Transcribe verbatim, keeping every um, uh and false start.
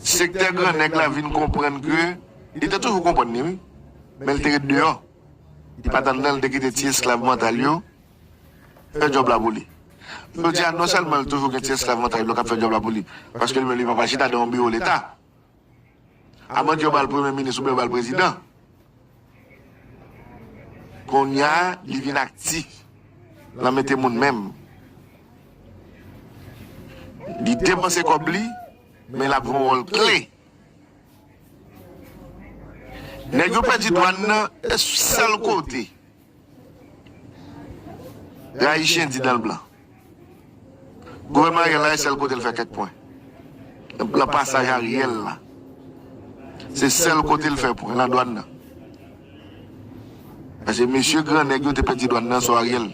Sektè gran nèg la vin konprann ke, li te toujou konprann li, wi, men l te ret deyò. Li pa t anndan, li te kite ti esklav mantal yo fè djòb la pou li. Jodi a, non sèlman li toujou gen ti esklav mantal yo k ap fè djòb la pou li, paske li menm li pa pral chita nan yon biwo Leta. Aman di yo ba l premye minis oubyen yo ba l prezidan. Kounye a, li vin aktif nan mete moun menm. Li depanse kòb li, men l ap jwe yon wòl kle. Nèg yo pèdi dwàn nan, e sèl kote Ayisyen di dan l blan. Gouvènman Ariel la, e sèl kote l fè kèk pwen. Nan pasaj Ariel la. Se sèl kote l fè pwen, nan dwàn nan. Paske mesye gran nèg yo te pèdi dwàn nan sou Ariel.